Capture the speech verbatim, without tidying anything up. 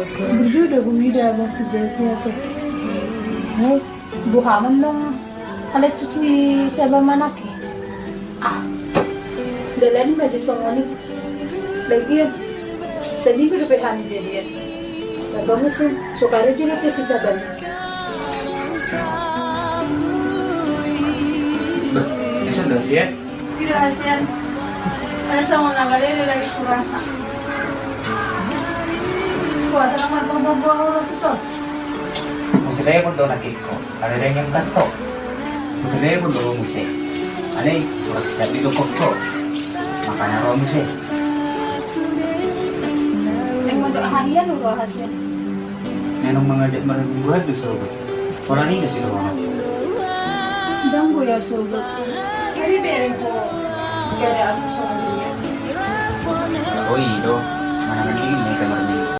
Burju do huida abang si Jati ate. Boha ma antong, alai tu si Saba manang i. Ah, dalan ma jo songon i. Lagian, saminggu dope hami jadian. Lalu musim, so karejo dope si Saba. Bah, esa do sian? Tidak, kasihan. Saya sama naga dia dari kurasa. Kuasa nama buah-buah orang tu, so. Mau cerai pun do nak ikut. Ada yang nyemkat kok. Mau cerai pun do muse. Ada yang kurang sekali do kok. Makanya roh muse. Yang mau doa harian udah hasil. Naeng mangajak marhagumguan do sogot. Ora ninna sidung. Ndang boi au sogot. Jadi bereng ho. Jadi aku sama dia. Oh, i do.